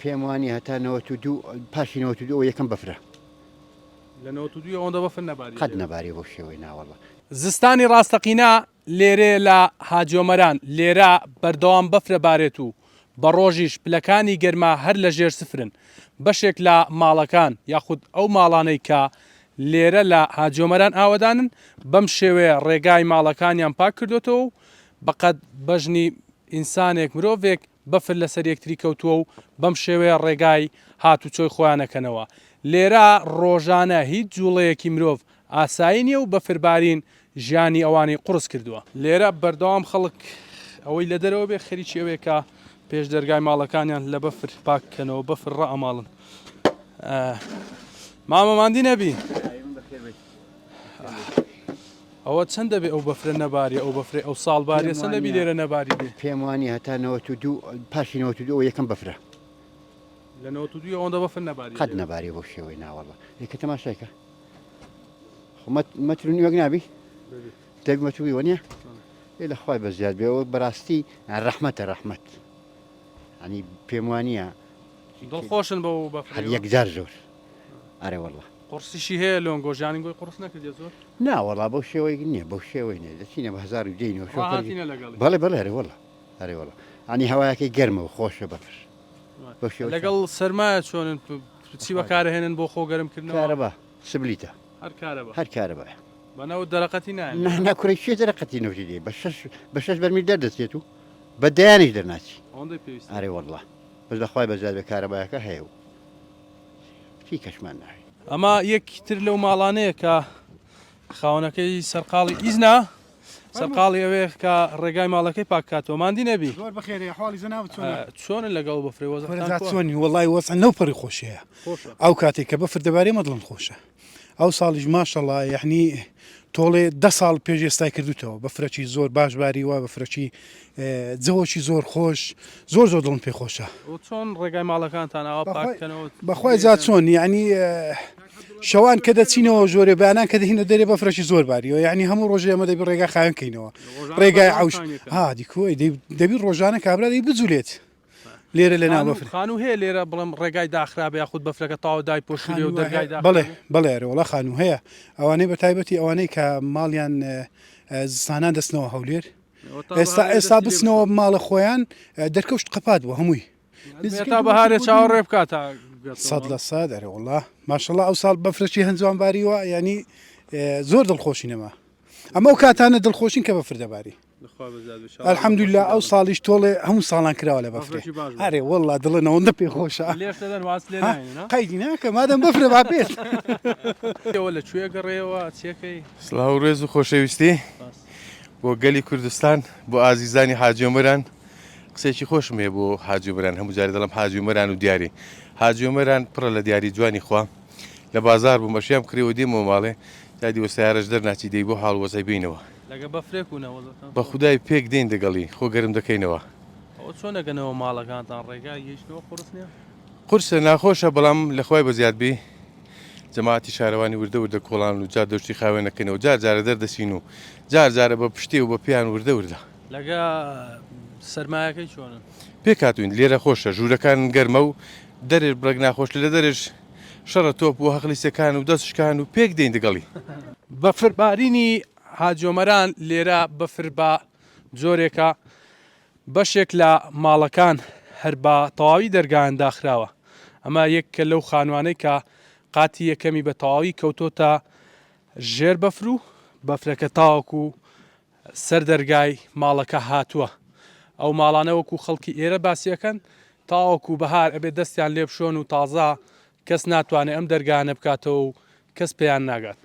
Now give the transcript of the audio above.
پێم وانیە هەتا 92 پاشی 92 ئەوە یەکەم بەفرە. لە 92 ئەوەندە بەفر نەباریە قەت نەباریە بەو شێوەی ناوەڵا. زستانی ڕاستەقینە لێرەیە لە حاجیۆمەران، لێرە بەردەوام بەفرە بارێت و بە ڕۆژیش پلەکانی گەرما هەر لە ژێر سفرن، بەشێک لە ماڵەکان یاخود ئەو ماڵانەی کە لێرە لە حاجیۆمەران ئاوەدانن بەم شێوەیە ڕێگای ماڵەکانیان پاک کردۆتەوە و بەقەد بەژنی ئینسانێک مرۆڤێک بەفر لەسەر یەکتری کەوتووە و بەم شێوەیە ڕێگای هاتوچۆی خۆیان ئەکەنەوە. لێرە ڕۆژانە هیچ جوڵەیەکی مرۆڤ ئاسایی نییە و بەفربارین ژیانی ئەوانی قوڕس کردووە. لێرە بەردەوام خەڵک ئەوەی لە دەرەوە بێ خەریکی ئەوەیە کە پێش دەرگای ماڵەکانیان لە بەفر پاک بکەنەوە، بەفر ڕائەماڵن. مامە ماندی نەبی؟ ئەوە چەند دەبێ ئەو بەفرە نەباری ئەو بەفرەی ئەو ساڵ باریە چەند دەبی لێرە نەباری بێ؟ پێم وانیە هەتا 92 پاشی 92 ئەوە یەکەم بەفرە. لە 92 ئەوەندە بەفر نەباری قەت نەباری بەو شێوەی ناوەڵا ئێ کە تەماشای کە خۆ مەتر و نیوەک نابی دەبی مەتر و نیوە نیە ئێ لە خوای بەزیاد بێ ئەوە بەڕاستی ڕەحمەتە ڕەحمەت ینی پێم وانیە دڵخۆشن بەو بەفرەوە؟ هەر یەکجار زۆر ئەرێ وەڵا. قوڕسیشی هەیە لۆنگۆ ژانینگۆی قوڕس نەکردیە زۆر؟ نا وەڵا بەو شێوەی نیە بەو شێوەی نیە دەچینە بە هەزار و دێینەوە شۆفەر ڕاهاتینە لەگەڵی؟ بەڵێ بەڵێ ئەرێ وەڵا ئەرێ وەڵا یانی هەوایەکەی گەرمە و خۆشە بەفر بەو شێوەی لەگەڵ سەرمایە چۆنن چی بەکارەهێنن بۆ خۆ گەرم کردنەوە؟ کارەبا سبلیتە هەر کارەبا هەر کارەبایە بە نەوت دەرەقەتی نایەن نا نا کورە کێ دەرەقەتی نەوتی دێ بە شەش بە شەش بەرمیل دەردەچێت و بە دەیانیش دەرناچی ئەوەندەی پێویستە ئەرێ وەڵا بەس لە خوای بەزیاد بێ کارەبایەکە هەیە و چی کەشمان ناوێ. ئەمە یەکی تر لەو ماڵانەیە کە خاوەنەکەی سەرقاڵی ئیزنا سەرقاڵی ئەوێ کە ڕێگای ماڵەکەی پاک کاتەوە ماندی نەبی زۆر بەخێرێ حاڵی جەنابت چۆنە چۆنن لەگەڵ بەفرێ وەزعتان کورە چۆنی وەڵای وەزع لەو پەڕی خۆشیە ئەو کاتێک کە بەفر دەبارێ مە دڵم خۆشە ئەو ساڵیش ماشەڵا یەعنی تۆڵێ دە ساڵ پێش ئێستای کردوتەوە بەفرەکی زۆر باش باریوە بەفرەکی جەوەکی زۆر خۆش زۆر زۆر دڵم پێ خۆشە. چۆن ڕێگای ماڵەکانتان ئاوا پاک کەنەوە؟ بەخوای جا چۆن یعنی شەوان کە دەچینەوە ژۆرێ بەیانان کە دەهینە دەرێ بەفرەکی زۆر باریەوە یعنی هەموو ڕۆژێ ئەمە دەبی ڕێگا خاوێن کەینەوە ڕێگای عوش ها دیکۆی دەبی ڕۆژانە کابرا دەی بجولێت. لێرە لە ناو بەفر. خانوو هەیە لێرە بڵێم ڕێگای داخرابێ یاخود بەفرەکە تەواو دایپۆشیبێ و دەرگای داخرابێ؟ بەڵێ بەڵێ ئەرێ وەڵا خانوو هەیە ئەوانەی بە تایبەتی ئەوانەی کە ماڵیان زستانان دەچنەوە هەولێر ئێستا ئێستا بچنەوە ماڵە خۆیان دەرکەوشت قەپات بوو هەمووی تا بەهارێ چاوەڕێ بکات تا 100% ئەرێ وەڵا ماشەڵا ئەو ساڵ بەفرەکی هەنجوان باریوە ینی زۆر دڵخۆشی نەما ئەمە ئەو کاتانە دڵخۆشین کە بەفر دەباری الحمدللە ئەو ساڵیش تۆڵێ هەموو ساڵان کراوە لە بەفرێ ئەرێ واللە دڵە نەوەندە پێ خۆشە قەیدی ناکە مادەم بەفرە با بێت ئێوە لە کوێ گەڕێەوە چێکەی سڵاو ڕێز و خۆشەویستی بۆ گەلی کوردستان بۆ ئازیزانی حاجی عومەران قسێکی خۆشم هەیە بۆ حاجی عومەران هەموو جارێ دەڵێم حاجی عومەران و دیاری حاجی عومەران پڕە لە دیاری جوانی خوا لە بازار بووم ئەشیام کڕیەوە دێمەوە ماڵێ تا دیوە سەیارەش دەرناچی دەی بۆ حاڵ وەزعی بێینەوە. لەگە بەفرێک و نەوەزەتان بە خودای پێک دێین دەگەڵی خۆ گەرم دەکەینەوە. ئەوە چۆن ئەگەنەوە ماڵەکانتان ڕێگای گەیشتنەوە قوڕس نیە؟ قورسە ناخۆشە بەڵام لە خوای بەزیاد بی جەماعەتی شارەوانی وردە وردە کۆڵان و جادە و شتی خاوێن ئەکەنەوە جار جارە دەردەچین و جار جارە بە پشتێ و بە پێیان وردە وردە. لەگە سەرمایەکەی چۆنن؟ پێک هاتووین لێرە خۆشە ژوورەکان گەرمە و دەرێ بڕێک ناخۆش لە دەرێش شەڕە تۆپ و هەقلیسەکان و دەست شکان و پێک دێین دەگەڵی. بەفر بارینی حاجیۆمەران لێرە بەفر بە جۆرێکە بەشێک لە ماڵەکان هەر بە تەواوی دەرگایان داخراوە ئەمە یەکە لەو خانوانەی کە قاتی یەکەمی بە تەواوی کەوتۆتە ژێر بەفر و بەفرەکە تاوەکو سەر دەرگای ماڵەکە هاتووە. ئەو ماڵانە وەکو خەڵکی ئێرە باسی ئەکەن تاوەکو بەهار ئەبێ دەستیان لێ بشۆن و تازە کەس ناتوانێ ئەم دەرگایانە بکاتەوە و کەس پێیان ناگات.